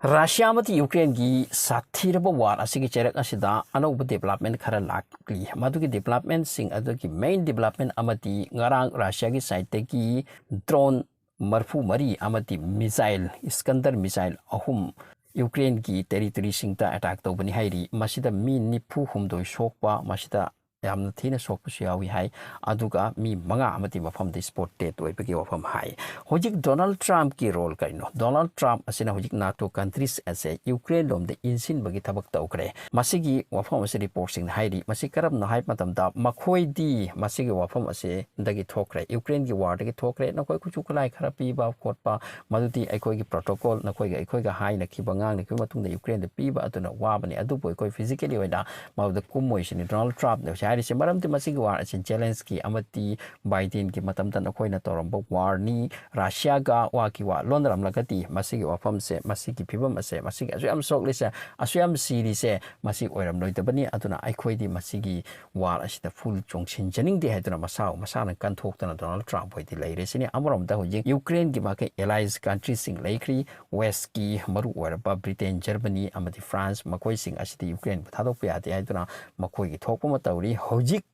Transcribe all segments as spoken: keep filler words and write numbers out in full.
Russia ꯑꯃꯗꯤ ꯌꯨꯀ꯭ꯔꯦꯟꯒꯤ ꯁꯥꯊꯤꯔꯕ war ꯑꯁꯤꯒꯤ ꯆꯩꯔꯛ ꯑꯁꯤꯗ ꯑꯅꯧꯕ ꯗꯤꯕꯂꯞꯃꯦꯟ ꯈꯔ ꯂꯥꯛꯂꯤ꯫ ꯃꯗꯨꯒꯤ ꯗꯤꯕꯂꯞꯃꯦꯟꯁꯤꯡ ꯑꯗꯨꯒꯤ ꯃꯦꯟ ꯗꯤꯕꯂꯞꯃꯦꯟ ꯑꯃꯗꯤ ꯉꯔꯥꯡ ꯔꯁꯤꯌꯥꯒꯤ ꯁꯥꯏꯠꯇꯒꯤ ꯗ꯭ꯔꯣꯟ ꯃꯔꯤꯐꯨ ꯃꯔꯤ ꯑꯃꯗꯤ ꯃꯤꯁꯥꯏꯜ, ꯏꯁꯀꯟꯗꯔ ꯃꯤꯁꯥꯏꯜ ꯑꯍꯨꯝ ꯌꯨꯀ꯭ꯔꯦꯟꯒꯤ ꯇꯦꯔꯤꯇꯣꯔꯤꯁꯤꯡꯗ ꯑꯦꯇꯥꯛ ꯇꯧꯕꯅꯤ ꯍꯥꯏꯔꯤ꯫ ꯃꯁꯤꯗ ꯃꯤ ꯅꯤꯐꯨ ꯍꯨꯝꯗꯣꯏ ꯁꯣꯛꯄ, ꯃꯁꯤꯗ ꯌꯥꯝꯅ ꯊꯤꯅ ꯁꯣꯛꯄꯁꯨ ꯌꯥꯎꯏ ꯍꯥꯏ꯫ ꯑꯗꯨꯒ ꯃꯤ ꯃꯉꯥ ꯑꯃꯗꯤ ꯃꯐꯝꯗ ꯁ꯭ꯄꯣꯠ ꯗꯦꯠ ꯑꯣꯏꯕꯒꯤ ꯋꯥꯐꯝ ꯍꯥꯏ꯫ ꯍꯧꯖꯤꯛ ꯗꯣꯅꯥꯜꯗ ꯇ꯭ꯔꯝꯞꯀꯤ ꯔꯣꯜ ꯀꯔꯤꯅꯣ? ꯗꯣꯅꯥꯜꯗ ꯇ꯭ꯔꯝꯞ ꯑꯁꯤꯅ ꯍꯧꯖꯤꯛ ꯅꯥꯇꯣ ꯀꯟꯇ꯭ꯔꯤꯁ ꯑꯁꯦ ꯌꯨꯀ꯭ꯔꯦꯟ ꯂꯣꯝꯗ ꯏꯟꯁꯤꯟꯕꯒꯤ ꯊꯕꯛ ꯇꯧꯈ꯭ꯔꯦ꯫ ꯃꯁꯤꯒꯤ ꯋꯥꯐꯝ ꯑꯁꯤ ꯔꯤꯄꯣꯔꯠꯁꯤꯡꯅ ꯍꯥꯏꯔꯤ꯫ ꯃꯁꯤ ꯀꯔꯝꯅ ꯍꯥꯏꯕ ꯃꯇꯝꯗ, ꯃꯈꯣꯏꯗꯤ ꯃꯁꯤꯒꯤ ꯋꯥꯐꯝ ꯑꯁꯤꯗꯒꯤ ꯊꯣꯛꯈ꯭ꯔꯦ, ꯌꯨꯀ꯭ꯔꯦꯟꯒꯤ ꯋꯥꯔꯗꯒꯤ ꯊꯣꯛꯈ꯭ꯔꯦ꯫ ꯅꯈꯣꯏ ꯈꯨꯠꯁꯨ ꯈꯨꯠꯂꯥꯏ ꯈꯔ ꯄꯤꯕ ꯈꯣꯠꯄ, ꯃꯗꯨꯗꯤ ꯑꯩꯈꯣꯏꯒꯤ ꯄ꯭ꯔꯣꯇꯣꯀꯣꯜ, ꯅꯈꯣꯏꯒ ꯑꯩꯈꯣꯏꯒ ꯍꯥꯏꯅꯈꯤꯕ, ꯉꯥꯡꯅꯈꯤꯕ ꯃꯇꯨꯡꯗ ꯌꯨꯀ꯭ꯔꯦꯟꯗ ꯄꯤꯕ ꯑꯗꯨꯅ ꯋꯥꯕꯅꯤ, ꯑꯗꯨꯕꯨ ꯑꯩꯈꯣꯏ ꯐꯤꯖꯤꯀꯦꯂꯤ ꯑꯣꯏꯅ ꯃꯗꯨꯗ ꯀꯨꯝꯃꯣꯏꯁꯤꯅꯤ ꯗꯣꯅꯥꯜꯗ ꯇ꯭ꯔꯝꯞꯅ ꯍꯧꯖꯤꯛ ꯍꯥꯏꯔꯤꯁꯦ꯫ ꯃꯔꯝꯗꯤ ꯃꯁꯤꯒꯤ ꯋꯥꯔ ꯑꯁꯤ ꯖꯦꯂꯦꯟꯁꯀꯤ ꯑꯃꯗꯤ ꯕꯥꯏꯗꯦꯟꯒꯤ ꯃꯇꯝꯗ ꯅꯈꯣꯏꯅ ꯇꯧꯔꯝꯕ ꯋꯥꯔꯅꯤ꯫ ꯔꯁꯤꯌꯥꯒ ꯋꯥꯒꯤ ꯋꯥ ꯂꯣꯟꯅꯔꯝꯂꯒꯗꯤ ꯃꯁꯤꯒꯤ ꯋꯥꯐꯝꯁꯦ, ꯃꯁꯤꯒꯤ ꯐꯤꯕꯝ ꯑꯁꯦ, ꯃꯁꯤꯒꯤ ꯑꯁꯨꯛ ꯌꯥꯝ ꯁꯣꯛꯂꯤꯁꯦ, ꯑꯁꯨꯛ ꯌꯥꯝ ꯁꯤꯔꯤꯁꯦ, ꯃꯁꯤ ꯑꯣꯏꯔꯝꯂꯣꯏꯗꯕꯅꯤ꯫ ꯑꯗꯨꯅ ꯑꯩꯈꯣꯏꯗꯤ ꯃꯁꯤꯒꯤ ꯋꯥꯔ ꯑꯁꯤꯗ ꯐꯨꯜ ꯆꯣꯡꯁꯤꯟꯖꯅꯤꯡꯗꯦ ꯍꯥꯏꯗꯨꯅ ꯃꯁꯥ ꯃꯁꯥꯅ ꯀꯟꯊꯣꯛꯇꯅ ꯗꯣꯅꯥꯜꯗ ꯇ꯭ꯔꯝꯞ ꯍꯣꯏꯗꯤ ꯂꯩꯔꯦ ꯁꯤꯅꯤ꯫ ꯑꯃꯔꯣꯝꯗ ꯍꯧꯖꯤꯛ ꯌꯨꯀ꯭ꯔꯦꯟꯒꯤ ꯃꯥꯏꯀꯩ ꯑꯦꯂꯥꯏꯁ ꯀꯟꯇ꯭ꯔꯤꯁꯤꯡ ꯂꯩꯈ꯭ꯔꯤ꯫ ꯋꯦꯁꯀꯤ ꯃꯔꯨ ꯑꯣꯏꯔꯕ ꯕ꯭ꯔꯤꯇꯦꯟ, ꯖꯔꯃꯅꯤ ꯑꯃꯗꯤ ꯐ꯭ꯔꯥꯟꯁ, ꯃꯈꯣꯏꯁꯤꯡ ꯑꯁꯤꯗꯤ ꯌꯨꯀ꯭ꯔꯦꯟꯕꯨ ꯊꯥꯗꯣꯛꯄ ꯌꯥꯗꯦ ꯍꯥꯏꯗꯨꯅ ꯃꯈꯣꯏꯒꯤ ꯊꯣꯛꯄ ꯑꯃ ꯇꯧꯔꯤ꯫ ꯍꯧꯖꯤꯛ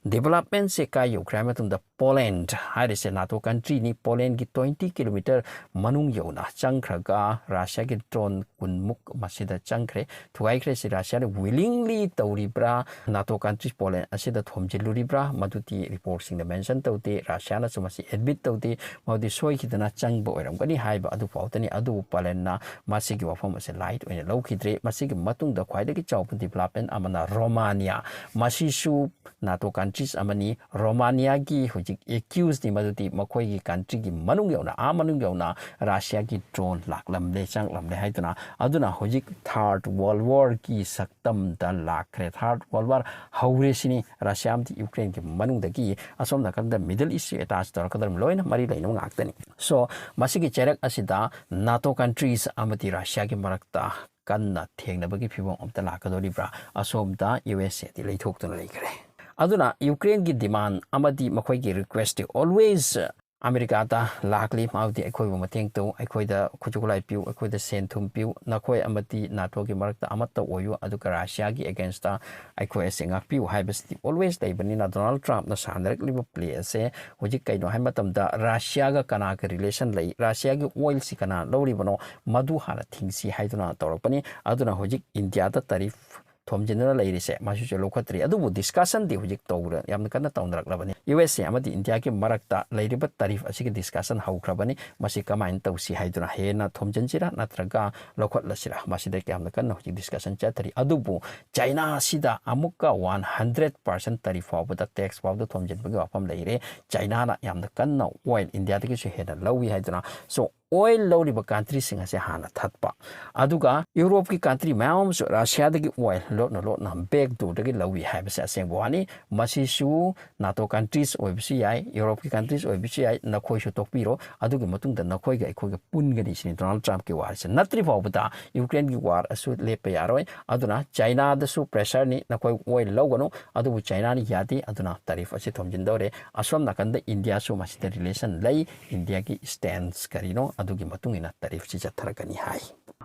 ꯗꯤꯕꯂꯞꯃꯦꯟꯁꯦ ꯀꯥꯏ ꯌꯧꯈ꯭ꯔꯦ ꯍꯥꯏꯕ ꯃꯇꯝꯗ, ꯄꯣꯂꯦꯟ ꯍꯥꯏꯔꯤꯁꯦ ꯅꯥꯇꯣ ꯀꯟꯇ꯭ꯔꯤꯅꯤ꯫ ꯄꯣꯂꯦꯟꯒꯤ ꯇ꯭ꯋꯦꯟꯇꯤ ꯀꯤꯂꯣꯃꯤꯇꯔ ꯃꯅꯨꯡ ꯌꯧꯅ ꯆꯪꯈ꯭ꯔꯒ ꯔꯁꯤꯌꯥꯒꯤ ꯗ꯭ꯔꯣꯟ ꯀꯨꯟꯃꯨꯛ ꯃꯁꯤꯗ ꯆꯪꯈ꯭ꯔꯦ, ꯊꯨꯒꯥꯏꯈ꯭ꯔꯦ꯫ ꯁꯤ ꯔꯁꯤꯌꯥꯅ ꯋꯤꯂꯤꯡꯂꯤ ꯇꯧꯔꯤꯕ꯭ꯔꯥ, ꯅꯥꯇꯣ ꯀꯟꯇ꯭ꯔꯤ ꯄꯣꯂꯦꯟ ꯑꯁꯤꯗ ꯊꯣꯝꯖꯤꯜꯂꯨꯔꯤꯕ꯭ꯔꯥ, ꯃꯗꯨꯗꯤ ꯔꯤꯄꯣꯔꯠꯁꯤꯡꯗ ꯃꯦꯟꯁꯟ ꯇꯧꯗꯦ꯫ ꯔꯁꯤꯌꯥꯅꯁꯨ ꯃꯁꯤ ꯑꯦꯗꯃꯤꯠ ꯇꯧꯗꯦ꯫ ꯃꯗꯨꯗꯤ ꯁꯣꯏꯈꯤꯗꯅ ꯆꯪꯕ ꯑꯣꯏꯔꯝꯒꯅꯤ ꯍꯥꯏꯕ ꯑꯗꯨ ꯐꯥꯎꯗꯅꯤ꯫ ꯑꯗꯨꯕꯨ ꯄꯣꯂꯦꯟꯅ ꯃꯁꯤꯒꯤ ꯋꯥꯐꯝ ꯑꯁꯦ ꯂꯥꯏꯠ ꯑꯣꯏꯅ ꯂꯧꯈꯤꯗ꯭ꯔꯦ꯫ ꯃꯁꯤꯒꯤ ꯃꯇꯨꯡꯗ ꯈ꯭ꯋꯥꯏꯗꯒꯤ ꯆꯥꯎꯕ ꯗꯤꯕꯂꯞꯃꯦꯟ ꯑꯃꯅ ꯔꯣꯃꯥꯅꯤꯌꯥ, ꯃꯁꯤꯁꯨ ꯅꯥꯇꯣ ꯀꯟꯇ꯭ꯔꯤꯁ ꯑꯃꯅꯤ꯫ ꯔꯣꯃꯥꯅꯤꯌꯥꯒꯤ ꯍꯧꯖꯤꯛ ꯑꯦꯀ꯭ꯌꯨꯁꯅꯤ, ꯃꯗꯨꯗꯤ ꯃꯈꯣꯏꯒꯤ ꯀꯟꯇ꯭ꯔꯤꯒꯤ ꯃꯅꯨꯡ ꯌꯧꯅ, ꯑꯥ ꯃꯅꯨꯡ ꯌꯧꯅ ꯔꯁꯤꯌꯥꯒꯤ ꯗ꯭ꯔꯣꯟ ꯂꯥꯛꯂꯝꯂꯦ, ꯆꯪꯂꯝꯂꯦ ꯍꯥꯏꯗꯨꯅ꯫ ꯑꯗꯨꯅ ꯍꯧꯖꯤꯛ ꯊꯥꯔꯠ ꯋꯥꯔꯜ ꯋꯥꯔꯒꯤ ꯁꯛꯇꯝꯗ ꯂꯥꯛꯈ꯭ꯔꯦ꯫ ꯊꯥꯔꯠ ꯋꯥꯔꯜ ꯋꯥꯔ ꯍꯧꯔꯦ ꯁꯤꯅꯤ꯫ ꯔꯁꯤꯌꯥ ꯑꯃꯗꯤ ꯌꯨꯀ꯭ꯔꯦꯟꯒꯤ ꯃꯅꯨꯡꯗꯒꯤ ꯑꯁꯣꯝ ꯅꯥꯀꯟꯗ ꯃꯤꯗꯜ ꯏꯁꯁꯨ ꯑꯦꯇꯥꯆ ꯇꯧꯔꯛꯀꯗꯧꯔꯤꯕ ꯂꯣꯏꯅ ꯃꯔꯤ ꯂꯩꯅꯕ ꯉꯥꯛꯇꯅꯤ꯫ ꯁꯣ, ꯃꯁꯤꯒꯤ ꯆꯩꯔꯛ ꯑꯁꯤꯗ ꯅꯥꯇꯣ ꯀꯟꯇ꯭ꯔꯤꯁ ꯑꯃꯗꯤ ꯔꯁꯤꯌꯥꯒꯤ ꯃꯔꯛꯇ ꯀꯟꯅ ꯊꯦꯡꯅꯕꯒꯤ ꯐꯤꯕꯝ ꯑꯃꯇ ꯂꯥꯛꯀꯗꯧꯔꯤꯕ꯭ꯔꯥ? ꯑꯁꯣꯝꯗ ꯌꯨ ꯑꯦꯁ ꯑꯦꯗꯤ ꯂꯩꯊꯣꯛꯇꯨꯅ ꯂꯩꯈ꯭ꯔꯦ꯫ ꯑꯗꯨꯅ ꯌꯨꯀ꯭ꯔꯦꯟꯒꯤ ꯗꯤꯃꯥꯟ ꯑꯃꯗꯤ ꯃꯈꯣꯏꯒꯤ ꯔꯤꯀ꯭ꯋꯦꯁꯇꯤ ꯑꯣꯜꯋꯦꯁ ꯑꯃꯦꯔꯤꯀꯥꯗ ꯂꯥꯛꯂꯤ, ꯃꯥꯕꯨꯗꯤ ꯑꯩꯈꯣꯏꯕꯨ ꯃꯇꯦꯡ ꯇꯧ, ꯑꯩꯈꯣꯏꯗ ꯈꯨꯠꯁꯨ ꯈꯨꯠꯂꯥꯏ ꯄꯤꯌꯨ, ꯑꯩꯈꯣꯏꯗ ꯁꯦꯟ ꯊꯨꯝ ꯄꯤꯌꯨ, ꯅꯈꯣꯏ ꯑꯃꯗꯤ ꯅꯥꯇꯣꯒꯤ ꯃꯔꯛꯇ ꯑꯃꯠꯇ ꯑꯣꯏꯌꯨ, ꯑꯗꯨꯒ ꯔꯁꯤꯌꯥꯒꯤ ꯑꯦꯒꯦꯟꯁꯇ ꯑꯩꯈꯣꯏ ꯑꯁꯦ ꯉꯥꯛꯄꯤꯌꯨ ꯍꯥꯏꯕꯁꯤꯗꯤ ꯑꯣꯜꯋꯦꯁ ꯂꯩꯕꯅꯤꯅ, ꯗꯣꯅꯥꯜꯗ ꯇ꯭ꯔꯝꯞꯅ ꯁꯥꯟꯅꯔꯛꯂꯤꯕ ꯄ꯭ꯂꯦ ꯑꯁꯦ ꯍꯧꯖꯤꯛ ꯀꯩꯅꯣ ꯍꯥꯏꯕ ꯃꯇꯝꯗ ꯔꯁꯤꯌꯥꯒ ꯀꯅꯥꯒ ꯔꯤꯂꯦꯁꯟ ꯂꯩ, ꯔꯁꯤꯌꯥꯒꯤ ꯑꯣꯏꯜꯁꯤ ꯀꯅꯥ ꯂꯧꯔꯤꯕꯅꯣ, ꯃꯗꯨ ꯍꯥꯟꯅ ꯊꯤꯡꯁꯤ ꯍꯥꯏꯗꯨꯅ ꯇꯧꯔꯛꯄꯅꯤ꯫ ꯑꯗꯨꯅ ꯍꯧꯖꯤꯛ ꯏꯟꯗꯤꯌꯥꯗ ꯇꯔꯤꯐ ꯊꯣꯝꯖꯤꯟꯗꯨꯅ ꯂꯩꯔꯤꯁꯦ ꯃꯁꯤꯁꯨ ꯂꯧꯈꯠꯇ꯭ꯔꯤ꯫ ꯑꯗꯨꯕꯨ ꯗꯤꯁꯀꯁꯟꯗꯤ ꯍꯧꯖꯤꯛ ꯇꯧꯔ-, ꯌꯥꯝꯅ ꯀꯟꯅ ꯇꯧꯅꯔꯛꯂꯕꯅꯤ꯫ ꯌꯨ ꯑꯦꯁ ꯑꯦ ꯑꯃꯗꯤ ꯏꯟꯗꯤꯌꯥꯒꯤ ꯃꯔꯛꯇ ꯂꯩꯔꯤꯕ ꯇꯔꯤꯐ ꯑꯁꯤꯒꯤ ꯗꯤꯁꯀꯁꯟ ꯍꯧꯈ꯭ꯔꯕꯅꯤ꯫ ꯃꯁꯤ ꯀꯃꯥꯏꯅ ꯇꯧꯁꯤ ꯍꯥꯏꯗꯨꯅ, ꯍꯦꯟꯅ ꯊꯣꯝꯖꯤꯟꯁꯤꯔꯥ ꯅꯠꯇ꯭ꯔꯒ ꯂꯧꯈꯠꯂꯁꯤꯔꯥ, ꯃꯁꯤꯗ ꯌꯥꯝꯅ ꯀꯟꯅ ꯍꯧꯖꯤꯛ ꯗꯤꯁꯀꯁꯟ ꯆꯠꯊꯔꯤ꯫ ꯑꯗꯨꯕꯨ ꯆꯥꯏꯅꯥ ꯑꯁꯤꯗ ꯑꯃꯨꯛꯀ ꯋꯥꯟ ꯍꯟꯗ꯭ꯔꯦꯠ ꯄꯥꯔꯁꯦꯟ ꯇꯔꯤꯐ ꯐꯥꯎꯕꯗ, ꯇꯦꯛꯁ ꯐꯥꯎꯕꯗ ꯊꯣꯝꯖꯤꯟꯕꯒꯤ ꯋꯥꯐꯝ ꯂꯩꯔꯦ꯫ ꯆꯥꯏꯅꯥꯅ ꯌꯥꯝꯅ ꯀꯟꯅ ꯑꯣꯏꯜ ꯏꯟꯗꯤꯌꯥꯗꯒꯤꯁꯨ ꯍꯦꯟꯅ ꯂꯧꯏ ꯍꯥꯏꯗꯨꯅ꯫ So, ꯑꯣꯏꯜ ꯂꯧꯔꯤꯕ ꯀꯟꯇ꯭ꯔꯤꯁꯤꯡ ꯑꯁꯦ ꯍꯥꯟꯅ ꯊꯠꯄ꯫ ꯑꯗꯨꯒ ꯌꯨꯔꯣꯞꯀꯤ ꯀꯟꯇ꯭ꯔꯤ ꯃꯌꯥꯝ ꯑꯃꯁꯨ ꯔꯁꯤꯌꯥꯗꯒꯤ ꯑꯣꯏꯜ ꯂꯣꯠꯅ ꯂꯣꯠꯅ ꯕꯦꯛ ꯗꯣꯔꯗꯒꯤ ꯂꯧꯏ ꯍꯥꯏꯕꯁꯦ ꯑꯁꯦꯡꯕ ꯋꯥꯅꯤ꯫ ꯃꯁꯤꯁꯨ ꯅꯥꯇꯣ ꯀꯟꯇ꯭ꯔꯤꯁ ꯑꯣꯏꯕꯁꯨ ꯌꯥꯏ, ꯌꯨꯔꯣꯞꯀꯤ ꯀꯟꯇ꯭ꯔꯤꯁ ꯑꯣꯏꯕꯁꯨ ꯌꯥꯏ, ꯅꯈꯣꯏꯁꯨ ꯇꯣꯛꯄꯤꯔꯣ, ꯑꯗꯨꯒꯤ ꯃꯇꯨꯡꯗ ꯅꯈꯣꯏꯒ ꯑꯩꯈꯣꯏꯒ ꯄꯨꯟꯒꯅꯤ ꯁꯤꯅꯤ ꯗꯣꯅꯥꯜꯗ ꯇ꯭ꯔꯝꯞꯀꯤ ꯋꯥꯔꯤꯁꯦ꯫ ꯅꯠꯇ꯭ꯔꯤ ꯐꯥꯎꯕꯗ ꯌꯨꯀ꯭ꯔꯦꯟꯒꯤ ꯋꯥꯔ ꯑꯁꯨ ꯂꯦꯞꯄ ꯌꯥꯔꯣꯏ꯫ ꯑꯗꯨꯅ ꯆꯥꯏꯅꯥꯗꯁꯨ ꯄ꯭ꯔꯦꯁꯔꯅꯤ, ꯅꯈꯣꯏ ꯑꯣꯏꯜ ꯂꯧꯒꯅꯨ, ꯑꯗꯨꯕꯨ ꯆꯥꯏꯅꯥꯅ ꯌꯥꯗꯦ, ꯑꯗꯨꯅ ꯇꯔꯤꯐ ꯑꯁꯤ ꯊꯣꯝꯖꯤꯟꯗꯧꯔꯦ꯫ ꯑꯁꯣꯝ ꯅꯥꯀꯟꯗ ꯏꯟꯗꯤꯌꯥꯁꯨ ꯃꯁꯤꯗ ꯔꯤꯂꯦꯁꯟ ꯂꯩ, ꯏꯟꯗꯤꯌꯥꯒꯤ ꯁ꯭ꯇꯦꯟꯁ ꯀꯔꯤꯅꯣ ꯑꯗꯨꯒꯤ ꯃꯇꯨꯡ ꯏꯟꯅ ꯇꯔꯤꯐꯁꯤ ꯆꯠꯊꯔꯛꯀꯅꯤ ꯍꯥꯏ꯫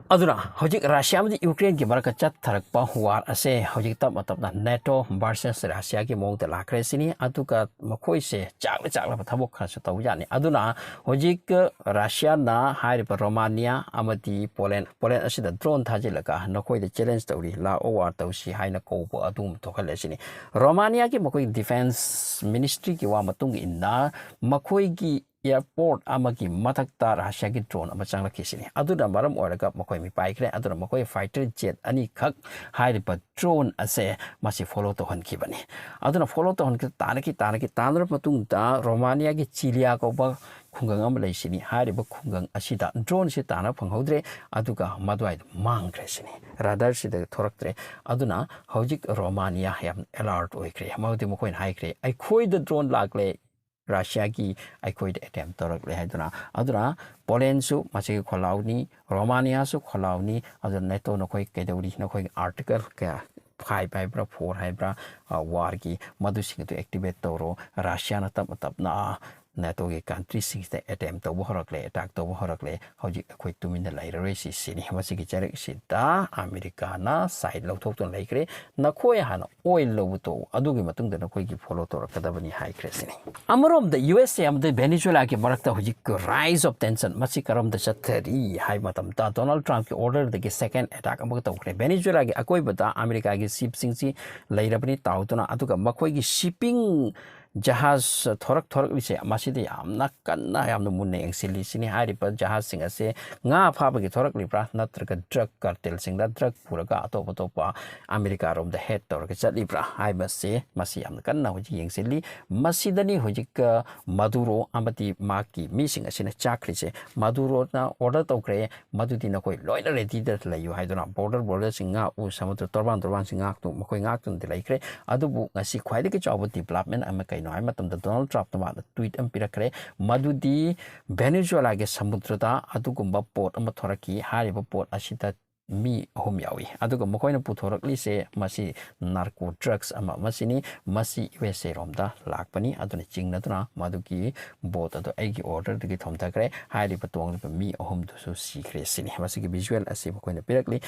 ꯑꯗꯨꯅ ꯍꯧꯖꯤꯛ ꯔꯁꯤꯌꯥ ꯑꯃꯗꯤ ꯌꯨꯀ꯭ꯔꯦꯟꯒꯤ ꯃꯔꯛꯇ ꯆꯠꯊꯔꯛꯄ ꯋꯥꯔ ꯑꯁꯦ ꯍꯧꯖꯤꯛ ꯇꯞꯅ ꯇꯞꯅ ꯅꯦꯇꯣ ꯚꯔꯁꯦꯁ ꯔꯁꯤꯌꯥꯒꯤ ꯃꯑꯣꯡꯗ ꯂꯥꯛꯈ꯭ꯔꯦ ꯁꯤꯅꯤ꯫ ꯑꯗꯨꯒ ꯃꯈꯣꯏꯁꯦ ꯆꯥꯛꯂ ꯆꯥꯛꯂꯕ ꯊꯕꯛ ꯈꯔꯁꯨ ꯇꯧꯕ ꯌꯥꯅꯤ꯫ ꯑꯗꯨꯅ ꯍꯧꯖꯤꯛ ꯔꯁꯤꯌꯥꯅ ꯍꯥꯏꯔꯤꯕ ꯔꯣꯃꯥꯅꯤꯌꯥ ꯑꯃꯗꯤ ꯄꯣꯂꯦꯟ, ꯄꯣꯂꯦꯟ ꯑꯁꯤꯗ ꯗ꯭ꯔꯣꯟ ꯊꯥꯖꯤꯜꯂꯒ ꯅꯈꯣꯏꯗ ꯆꯦꯂꯦꯟꯖ ꯇꯧꯔꯤ, ꯂꯥꯛꯑꯣ ꯋꯥꯔ ꯇꯧꯁꯤ ꯍꯥꯏꯅ ꯀꯧꯕ ꯑꯗꯨꯒꯨꯝꯕ ꯊꯣꯛꯍꯜꯂꯦ ꯁꯤꯅꯤ꯫ ꯔꯣꯃꯥꯅꯤꯌꯥꯒꯤ ꯃꯈꯣꯏꯒꯤ ꯗꯤꯐꯦꯟꯁ ꯃꯤꯅꯤꯁꯇ꯭ꯔꯤꯒꯤ ꯋꯥ ꯃꯇꯨꯡ ꯏꯟꯅ ꯃꯈꯣꯏꯒꯤ ꯑꯦꯌꯔꯄꯣꯔꯠ ꯑꯃꯒꯤ ꯃꯊꯛꯇ ꯔꯁꯤꯌꯥꯒꯤ ꯗ꯭ꯔꯣꯟ ꯑꯃ ꯆꯪꯂꯛꯈꯤ ꯁꯤꯅꯤ꯫ ꯑꯗꯨꯅ ꯃꯔꯝ ꯑꯣꯏꯔꯒ ꯃꯈꯣꯏ ꯃꯤꯄꯥꯏꯈ꯭ꯔꯦ꯫ ꯑꯗꯨꯅ ꯃꯈꯣꯏ ꯐꯥꯏꯇꯔ ꯖꯦꯠ ꯑꯅꯤꯈꯛ ꯍꯥꯏꯔꯤꯕ ꯗ꯭ꯔꯣꯟ ꯑꯁꯦ ꯃꯁꯤ ꯐꯣꯂꯣ ꯇꯧꯍꯟꯈꯤꯕꯅꯤ꯫ ꯑꯗꯨꯅ ꯐꯣꯂꯣ ꯇꯧꯍꯟꯈꯤ, ꯇꯥꯟꯅꯈꯤ, ꯇꯥꯟꯅꯈꯤ, ꯇꯥꯟꯅꯔꯕ ꯃꯇꯨꯡꯗ ꯔꯣꯃꯥꯅꯤꯌꯥꯒꯤ ꯆꯤꯂꯤꯌꯥ ꯀꯧꯕ ꯈꯨꯡꯒꯪ ꯑꯃ ꯂꯩ ꯁꯤꯅꯤ꯫ ꯍꯥꯏꯔꯤꯕ ꯈꯨꯡꯒꯪ ꯑꯁꯤꯗ ꯗ꯭ꯔꯣꯟꯁꯤ ꯇꯥꯟꯅ ꯐꯪꯍꯧꯗ꯭ꯔꯦ, ꯑꯗꯨꯒ ꯃꯗꯨꯋꯥꯏꯗ ꯃꯥꯡꯈ꯭ꯔꯦ ꯁꯤꯅꯤ꯫ ꯔꯥꯗꯥꯔꯁꯤꯗ ꯊꯣꯔꯛꯇ꯭ꯔꯦ꯫ ꯑꯗꯨꯅ ꯍꯧꯖꯤꯛ ꯔꯣꯃꯥꯅꯤꯌꯥ ꯌꯥꯝ ꯑꯦꯂꯥꯔꯠ ꯑꯣꯏꯈ꯭ꯔꯦ꯫ ꯃꯔꯝꯗꯤ ꯃꯈꯣꯏꯅ ꯍꯥꯏꯈ꯭ꯔꯦ, "ꯑꯩꯈꯣꯏꯗ ꯗ꯭ꯔꯣꯟ ꯂꯥꯛꯂꯦ, ꯔꯁꯤꯌꯥꯒꯤ ꯑꯩꯈꯣꯏꯗ ꯑꯦꯇꯦꯝ ꯇꯧꯔꯛꯂꯦ" ꯍꯥꯏꯗꯨꯅ꯫ ꯑꯗꯨꯅ ꯄꯣꯂꯦꯟꯁꯨ ꯃꯁꯤꯒꯤ ꯈꯣꯜꯂꯥꯎꯅꯤ, ꯔꯣꯃꯥꯅꯤꯌꯥꯁꯨ ꯈꯣꯜꯂꯥꯎꯅꯤ꯫ ꯑꯗꯨꯅ ꯅꯦꯇꯣ, ꯅꯈꯣꯏ ꯀꯩꯗꯧꯔꯤ? ꯅꯈꯣꯏꯒꯤ ꯑꯥꯔꯇꯤꯀꯜ ꯀꯌꯥ, ꯐꯥꯏꯚ ꯍꯥꯏꯕ꯭ꯔꯥ, ꯐꯣꯔ ꯍꯥꯏꯕ꯭ꯔꯥ, ꯑ, ꯋꯥꯔꯒꯤ, ꯃꯗꯨꯁꯤꯡ ꯑꯗꯨ ꯑꯦꯛꯇꯤꯚꯦꯠ ꯇꯧꯔꯣ꯫ ꯔꯁꯤꯌꯥꯅ ꯇꯞꯅ ꯇꯞꯅ ꯅꯦꯇꯣꯒꯤ ꯀꯟꯇ꯭ꯔꯤꯁꯤꯡꯁꯤꯗ ꯑꯦꯇꯦꯝ ꯇꯧꯕ ꯍꯧꯔꯛꯂꯦ, ꯑꯦꯇꯥꯛ ꯇꯧꯕ ꯍꯧꯔꯛꯂꯦ꯫ ꯍꯧꯖꯤꯛ ꯑꯩꯈꯣꯏ ꯇꯨꯃꯤꯟꯅ ꯂꯩꯔꯔꯣꯏ ꯁꯤ ꯁꯤꯅꯤ꯫ ꯃꯁꯤꯒꯤ ꯆꯩꯔꯛꯁꯤꯗ ꯑꯃꯦꯔꯤꯀꯥꯅ ꯁꯥꯏꯠ ꯂꯧꯊꯣꯛꯇꯨꯅ ꯂꯩꯈ꯭ꯔꯦ꯫ ꯅꯈꯣꯏ ꯍꯥꯟꯅ ꯑꯣꯏꯜ ꯂꯧꯕ ꯇꯣꯛꯎ, ꯑꯗꯨꯒꯤ ꯃꯇꯨꯡꯗ ꯅꯈꯣꯏꯒꯤ ꯐꯣꯂꯣ ꯇꯧꯔꯛꯀꯗꯕꯅꯤ ꯍꯥꯏꯈ꯭ꯔꯦ ꯁꯤꯅꯤ꯫ ꯑꯃꯔꯣꯝꯗ ꯌꯨ ꯑꯦꯁ ꯑꯦ ꯑꯃꯗꯤ ꯚꯦꯅꯤꯖꯨꯂꯥꯒꯤ ꯃꯔꯛꯇ ꯍꯧꯖꯤꯛ ꯔꯥꯏꯁ ꯑꯣꯐ ꯇꯦꯟꯁꯟ ꯃꯁꯤ ꯀꯔꯝꯗ ꯆꯠꯊꯔꯤ ꯍꯥꯏꯕ ꯃꯇꯝꯗ ꯗꯣꯅꯥꯜꯗ ꯇ꯭ꯔꯝꯞꯀꯤ ꯑꯣꯔꯗꯔꯗꯒꯤ ꯁꯦꯀꯦꯟ ꯑꯦꯇꯥꯛ ꯑꯃꯒ ꯇꯧꯈ꯭ꯔꯦ꯫ ꯚꯦꯅꯤꯖꯨꯂꯥꯒꯤ ꯑꯀꯣꯏꯕꯗ ꯑꯃꯦꯔꯤꯀꯥꯒꯤ ꯁꯤꯞꯁꯤꯡꯁꯤ ꯂꯩꯔꯕꯅꯤ ꯇꯥꯎꯗꯨꯅ, ꯑꯗꯨꯒ ꯃꯈꯣꯏꯒꯤ ꯁꯤꯞꯄꯤꯡ ꯖꯍꯥꯖ ꯊꯣꯔꯛ ꯊꯣꯔꯛꯂꯤꯁꯦ ꯃꯁꯤꯗ ꯌꯥꯝꯅ ꯀꯟꯅ ꯌꯥꯝꯅ ꯃꯨꯟꯅ ꯌꯦꯡꯁꯤꯜꯂꯤ ꯁꯤꯅꯤ꯫ ꯍꯥꯏꯔꯤꯕ ꯖꯍꯥꯖꯁꯤꯡ ꯑꯁꯦ ꯉꯥ ꯐꯥꯕꯒꯤ ꯊꯣꯔꯛꯂꯤꯕ꯭ꯔꯥ ꯅꯠꯇ꯭ꯔꯒ ꯗ꯭ꯔꯒ ꯀꯥꯔꯇꯦꯜꯁꯤꯡꯗ ꯗ꯭ꯔꯒ ꯄꯨꯔꯒ ꯑꯇꯣꯞ ꯑꯇꯣꯞꯄ ꯑꯃꯦꯔꯤꯀꯥꯔꯣꯝꯗ ꯍꯦꯠ ꯇꯧꯔꯒ ꯆꯠꯂꯤꯕ꯭ꯔꯥ ꯍꯥꯏꯕꯁꯦ ꯃꯁꯤ ꯌꯥꯝꯅ ꯀꯟꯅ ꯍꯧꯖꯤꯛ ꯌꯦꯡꯁꯤꯜꯂꯤ꯫ ꯃꯁꯤꯗꯅꯤ ꯍꯧꯖꯤꯛ ꯃꯗꯨꯔꯣ ꯑꯃꯗꯤ ꯃꯍꯥꯛꯀꯤ ꯃꯤꯁꯤꯡ ꯑꯁꯤꯅ ꯆꯥꯛꯈ꯭ꯔꯤꯁꯦ꯫ ꯃꯗꯨꯔꯣꯅ ꯑꯣꯔꯗꯔ ꯇꯧꯈ꯭ꯔꯦ, ꯃꯗꯨꯗꯤ ꯅꯈꯣꯏ ꯂꯣꯏꯅ ꯔꯦꯗꯤꯗ ꯂꯩꯌꯨ ꯍꯥꯏꯗꯨꯅ ꯕꯣꯔꯗꯔ ꯕꯣꯔꯗꯔꯁꯤꯡ ꯉꯥꯛꯎ, ꯁꯃꯨꯗ꯭ꯔ ꯇꯣꯔꯕꯥꯟ ꯇꯣꯔꯕꯥꯟꯁꯤꯡ ꯉꯥꯛꯇꯨ ꯃꯈꯣꯏ ꯉꯥꯛꯇꯨꯅꯗꯤ ꯂꯩꯈ꯭ꯔꯦ꯫ ꯑꯗꯨꯕꯨ ꯉꯁꯤ ꯈ꯭ꯋꯥꯏꯗꯒꯤ ꯆꯥꯎꯕ ꯗꯤꯕ꯭ꯂꯞꯃꯦꯟ ꯑꯃ ꯀꯩꯅꯣ ꯍꯥꯏꯕ ꯃꯇꯝꯗ ꯗꯣꯅꯥꯜꯗ ꯇ꯭ꯔꯝꯞꯅ ꯃꯥꯅ ꯇ꯭ꯋꯤꯠ ꯑꯃ ꯄꯤꯔꯛꯈ꯭ꯔꯦ, ꯃꯗꯨꯗꯤ ꯚꯦꯅꯦꯖꯨꯋꯦꯂꯥꯒꯤ ꯁꯃꯨꯗ꯭ꯔꯗ ꯑꯗꯨꯒꯨꯝꯕ ꯄꯣꯠ ꯑꯃ ꯊꯣꯔꯛꯈꯤ꯫ ꯍꯥꯏꯔꯤꯕ ꯄꯣꯠ ꯑꯁꯤꯗ ꯃꯤ ꯑꯍꯨꯝ ꯌꯥꯎꯏ, ꯑꯗꯨꯒ ꯃꯈꯣꯏꯅ ꯄꯨꯊꯣꯔꯛꯂꯤꯁꯦ ꯃꯁꯤ ꯅꯥꯔꯀꯣ ꯗ꯭ꯔꯒꯁ ꯑꯃ ꯑꯃꯁꯤꯅꯤ꯫ ꯃꯁꯤ ꯌꯨ ꯑꯦꯁ ꯑꯦ ꯔꯣꯝꯗ ꯂꯥꯛꯄꯅꯤ꯫ ꯑꯗꯨꯅ ꯆꯤꯡꯅꯗꯨꯅ ꯃꯗꯨꯒꯤ ꯕꯣꯠ ꯑꯗꯨ ꯑꯩꯒꯤ ꯑꯣꯔꯗꯔꯗꯒꯤ ꯊꯣꯝꯊꯈ꯭ꯔꯦ꯫ ꯍꯥꯏꯔꯤꯕ ꯇꯣꯡꯂꯤꯕ ꯃꯤ ꯑꯍꯨꯝꯗꯨꯁꯨ ꯁꯤꯈ꯭ꯔꯦ ꯁꯤꯅꯤ꯫ ꯃꯁꯤꯒꯤ ꯚꯤꯖꯨꯋꯦꯜ ꯑꯁꯤ ꯃꯈꯣꯏꯅ ꯄꯤꯔꯛꯂꯤ꯫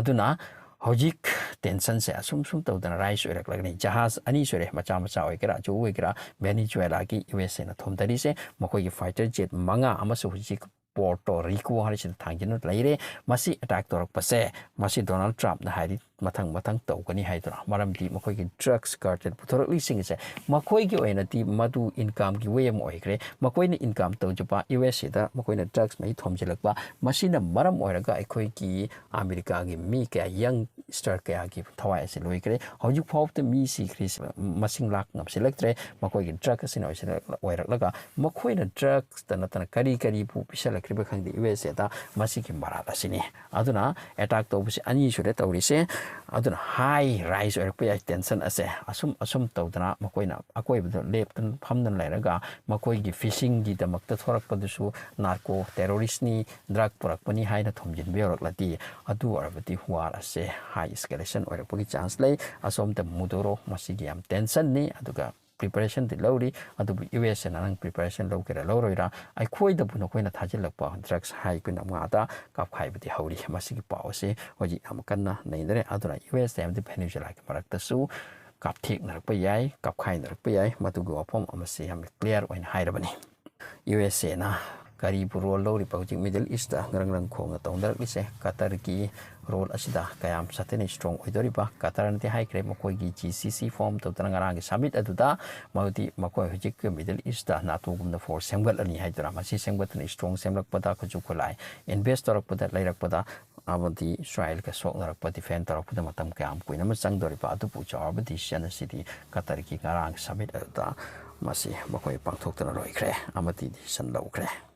ꯑꯗꯨꯅ ꯍꯧꯖꯤꯛ ꯇꯦꯟꯁꯟꯁꯦ ꯑꯁꯨꯝ ꯁꯨꯝ ꯇꯧꯗꯅ ꯔꯥꯏꯁ ꯑꯣꯏꯔꯛꯂꯒꯅꯤ꯫ ꯖꯍꯥꯖ ꯑꯅꯤ ꯁꯨꯔꯦ, ꯃꯆꯥ ꯃꯆꯥ ꯑꯣꯏꯒꯦꯔꯥ ꯑꯆꯧꯕ ꯑꯣꯏꯒꯦꯔꯥ, ꯚꯦꯅꯤꯖꯨꯋꯦꯂꯥꯒꯤ ꯌꯨ ꯑꯦꯁ ꯑꯦꯅ ꯊꯣꯝꯊꯔꯤꯁꯦ꯫ ꯃꯈꯣꯏꯒꯤ ꯐꯥꯏꯇꯔ ꯖꯦꯠ ꯃꯉꯥ ꯑꯃꯁꯨ ꯍꯧꯖꯤꯛ ꯄꯣꯔꯇꯣ ꯔꯤꯀꯣ ꯍꯥꯏꯔꯤꯁꯤꯗ ꯊꯥꯡꯖꯤꯟꯗꯨꯅ ꯂꯩꯔꯦ꯫ ꯃꯁꯤ ꯑꯦꯇꯥꯛ ꯇꯧꯔꯛꯄꯁꯦ ꯃꯁꯤ ꯗꯣꯅꯥꯜꯗ ꯇ꯭ꯔꯝꯞꯅ ꯍꯥꯏꯔꯤ ꯃꯊꯪ ꯃꯊꯪ ꯇꯧꯒꯅꯤ ꯍꯥꯏꯗꯨꯅ꯫ ꯃꯔꯝꯗꯤ ꯃꯈꯣꯏꯒꯤ ꯗ꯭ꯔꯒꯁ ꯀꯥꯔꯇꯦꯜ ꯄꯨꯊꯣꯔꯛꯂꯤꯁꯤꯡꯁꯦ ꯃꯈꯣꯏꯒꯤ ꯑꯣꯏꯅꯗꯤ ꯃꯗꯨ ꯏꯟꯀꯝꯒꯤ ꯋꯦ ꯑꯃ ꯑꯣꯏꯈ꯭ꯔꯦ꯫ ꯃꯈꯣꯏꯅ ꯏꯟꯀꯝ ꯇꯧꯖꯕ ꯌꯨ ꯑꯦꯁ ꯑꯦꯗ ꯃꯈꯣꯏꯅ ꯗ꯭ꯔꯒꯁ ꯃꯍꯤ ꯊꯣꯝꯖꯤꯜꯂꯛꯄ, ꯃꯁꯤꯅ ꯃꯔꯝ ꯑꯣꯏꯔꯒ ꯑꯩꯈꯣꯏꯒꯤ ꯑꯃꯦꯔꯤꯀꯥꯒꯤ ꯃꯤ ꯀꯌꯥ, ꯌꯪ ꯁ꯭ꯇꯥꯔ ꯀꯌꯥꯒꯤ ꯊꯋꯥꯏ ꯑꯁꯤ ꯂꯣꯏꯈ꯭ꯔꯦ꯫ ꯍꯧꯖꯤꯛ ꯐꯥꯎꯕꯗ ꯃꯤ ꯁꯤꯈ꯭ꯔꯤꯁꯤ ꯃꯁꯤꯡ ꯂꯥꯛ ꯉꯝꯁꯤꯜꯂꯛꯇ꯭ꯔꯦ꯫ ꯃꯈꯣꯏꯒꯤ ꯗ꯭ꯔꯒ ꯑꯁꯤꯅ ꯑꯣꯏꯁꯤꯜꯂꯛ-, ꯑꯣꯏꯔꯛꯂꯒ ꯃꯈꯣꯏꯅ ꯗ꯭ꯔꯒꯁꯇ ꯅꯠꯇꯅ ꯀꯔꯤ ꯀꯔꯤꯕꯨ ꯄꯤꯁꯜꯂꯛꯈ꯭ꯔꯤꯕ ꯈꯪꯗꯦ ꯌꯨ ꯑꯦꯁ ꯑꯦꯗ꯫ ꯃꯁꯤꯒꯤ ꯃꯔꯥꯜ ꯑꯁꯤꯅꯤ꯫ ꯑꯗꯨꯅ ꯑꯦꯇꯥꯛ ꯇꯧꯕꯁꯤ ꯑꯅꯤ ꯁꯨꯔꯦ ꯇꯧꯔꯤꯁꯦ꯫ ꯑꯗꯨꯅ ꯍꯥꯏ ꯔꯥꯏꯁ ꯑꯣꯏꯔꯛꯄ ꯌꯥꯏ ꯇꯦꯟꯁꯟ ꯑꯁꯦ꯫ ꯑꯁꯨꯝ ꯑꯁꯨꯝ ꯇꯧꯗꯅ ꯃꯈꯣꯏꯅ ꯑꯀꯣꯏꯕꯗ ꯂꯦꯞꯇꯅ ꯐꯝꯗꯅ ꯂꯩꯔꯒ ꯃꯈꯣꯏꯒꯤ ꯐꯤꯁꯤꯡꯒꯤꯗꯃꯛꯇ ꯊꯣꯔꯛꯄꯗꯨꯁꯨ ꯅꯥꯔꯀꯣ ꯇꯦꯔꯣꯔꯤꯁꯅꯤ, ꯗ꯭ꯔꯒ ꯄꯨꯔꯛꯄꯅꯤ ꯍꯥꯏꯅ ꯊꯣꯝꯖꯤꯟꯕ ꯌꯧꯔꯛꯂꯗꯤ, ꯑꯗꯨ ꯑꯣꯏꯔꯕꯗꯤ ꯋꯥꯔ ꯑꯁꯦ ꯍꯥꯏ ꯏꯁꯀꯦꯂꯦꯁꯟ ꯑꯣꯏꯔꯛꯄꯒꯤ ꯆꯥꯟꯁ ꯂꯩ꯫ ꯑꯁꯣꯝꯗ ꯃꯨꯗꯣꯔꯣ ꯃꯁꯤꯒꯤ ꯌꯥꯝ ꯇꯦꯟꯁꯟꯅꯤ, ꯑꯗꯨꯒ ꯄ꯭ꯔꯤꯄꯦꯔꯦꯁꯟꯗꯤ ꯂꯧꯔꯤ, ꯑꯗꯨꯕꯨ ꯌꯨ ꯑꯦꯁ ꯑꯦꯅ ꯅꯪ ꯄ꯭ꯔꯤꯄꯦꯔꯦꯁꯟ ꯂꯧꯒꯦꯔꯥ ꯂꯧꯔꯣꯏꯔꯥ, ꯑꯩꯈꯣꯏꯗꯕꯨ ꯅꯈꯣꯏꯅ ꯊꯥꯖꯤꯜꯂꯛꯄ ꯗ꯭ꯔꯒꯁ ꯍꯥꯏ ꯑꯩꯈꯣꯏꯅ ꯃꯉꯥꯗ ꯀꯥꯞꯈꯥꯏꯕꯗꯤ ꯍꯧꯔꯤ꯫ ꯃꯁꯤꯒꯤ ꯄꯥꯎ ꯑꯁꯤ ꯍꯧꯖꯤꯛ ꯌꯥꯝ ꯀꯟꯅ ꯅꯩꯅꯔꯦ꯫ ꯑꯗꯨꯅ ꯌꯨ ꯑꯦꯁ ꯑꯦ ꯑꯃꯗꯤ ꯚꯦꯅꯦꯖꯨꯂꯥꯒꯤ ꯃꯔꯛꯇꯁꯨ ꯀꯥꯞꯊꯦꯛꯅꯔꯛꯄ ꯌꯥꯏ, ꯀꯥꯞꯈꯥꯏꯅꯔꯛꯄ ꯌꯥꯏ꯫ ꯃꯗꯨꯒꯤ ꯋꯥꯐꯝ ꯑꯃꯁꯤ ꯌꯥꯝꯅ ꯀ꯭ꯂꯤꯌꯥꯔ ꯑꯣꯏꯅ ꯍꯥꯏꯔꯕꯅꯤ꯫ ꯌꯨ ꯑꯦꯁ ꯑꯦꯅ ꯀꯔꯤꯕꯨ ꯔꯣꯜ ꯂꯧꯔꯤꯕ ꯍꯧꯖꯤꯛ ꯃꯤꯗꯜ ꯏꯁꯇ ꯉꯔꯪ ꯉꯔꯪ ꯈꯣꯡꯅ ꯇꯧꯅꯔꯛꯂꯤꯁꯦ? ꯀꯇꯔꯒꯤ ꯔꯣꯜ ꯑꯁꯤꯗ ꯀꯌꯥꯝ ꯁꯥꯊꯤꯅ ꯏꯁꯇ꯭ꯔꯣꯡ ꯑꯣꯏꯗꯣꯔꯤꯕ? ꯀꯇꯔꯅꯗꯤ ꯍꯥꯏꯈ꯭ꯔꯦ, ꯃꯈꯣꯏꯒꯤ ꯖꯤ ꯁꯤ ꯁꯤ ꯐꯣꯝ ꯇꯧꯗꯅ ꯉꯔꯥꯡꯒꯤ ꯁꯃꯤꯠ ꯑꯗꯨꯗ ꯃꯗꯨꯗꯤ ꯃꯈꯣꯏ ꯍꯧꯖꯤꯛ ꯃꯤꯗꯜ ꯏꯁꯇ ꯅꯥꯇꯣꯒꯨꯝꯅ ꯐꯣꯔꯁ ꯁꯦꯝꯒꯠꯂꯅꯤ ꯍꯥꯏꯗꯨꯅ, ꯃꯁꯤ ꯁꯦꯝꯒꯠꯇꯨꯅ ꯏꯁꯇ꯭ꯔꯣꯡ ꯁꯦꯝꯂꯛꯄꯗ, ꯈꯨꯠꯁꯨ ꯈꯨꯠꯂꯥꯏ ꯏꯟꯚꯦꯁ ꯇꯧꯔꯛꯄꯗ, ꯂꯩꯔꯛꯄꯗ, ꯑꯃꯗꯤ ꯏꯁꯔꯥꯏꯜꯒ ꯁꯣꯛꯅꯔꯛꯄ, ꯗꯤꯐꯦꯟ ꯇꯧꯔꯛꯄꯗ ꯃꯇꯝ ꯀꯌꯥꯝ ꯀꯨꯏꯅ ꯑꯃ ꯆꯪꯗꯣꯔꯤꯕ? ꯑꯗꯨꯕꯨ ꯆꯥꯎꯔꯕ ꯗꯤꯁꯤꯖꯟ ꯑꯁꯤꯗꯤ ꯀꯇꯔꯒꯤ ꯉꯔꯥꯡ ꯁꯃꯤꯠ ꯑꯗꯨꯗ ꯃꯁꯤ ꯃꯈꯣꯏ ꯄꯥꯡꯊꯣꯛꯇꯨꯅ ꯂꯣꯏꯈ꯭ꯔꯦ ꯑꯃꯗꯤ ꯗꯤꯁꯤꯖꯟ ꯂꯧꯈ꯭ꯔꯦ꯫